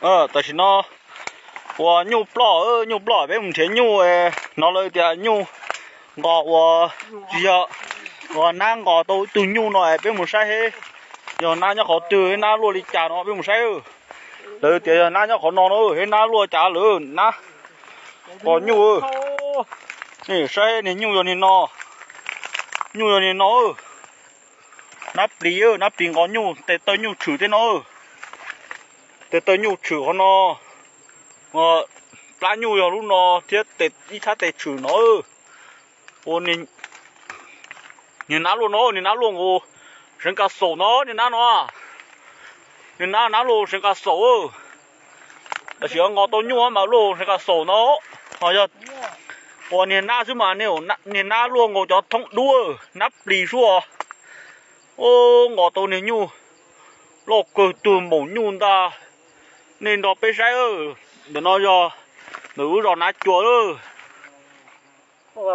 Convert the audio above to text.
Tam sim no uas nyuj ploj, nyuj ploj peb mus nrhiav nyuj. Hnov lawv tias nyuj nqos uas, tsis yog, uas nab nqos tau ib tug nyuj no es peb mus saib seb yog nab nyob qhov twg, nab luaj li cas no peb mus saib. Lawv tias yog nab nyob qhov no no, nab luaj cas lawm, nab nqos nyuj. Saib niag nyuj yog niag no, nyuj yog niag no. Nab plis, nab plis nqos nyuj, tes taw nyuj tshwm tej no. Tes taw nyuj tshwm qhov no, plab nyuj yog lub no thiab ib thab tes tshwm no. Ua niag nab luaj no, niag nab luaj nkaus seev kas xaum no, niag nab no, niag nab, nab luaj seev kas xaum. Tam sim nqos tau nyuj mas luaj seev kas xaum no. Ho yog ua niag nab xwb mas niag nab luaj nkaus cov thoob duab, nab plis suab. Nqos tau niag nyuj loj kawg, tug maum nyuj ntag. Nej nrog peb saib, ntawm no yog ntawm lub zos Nav Cua.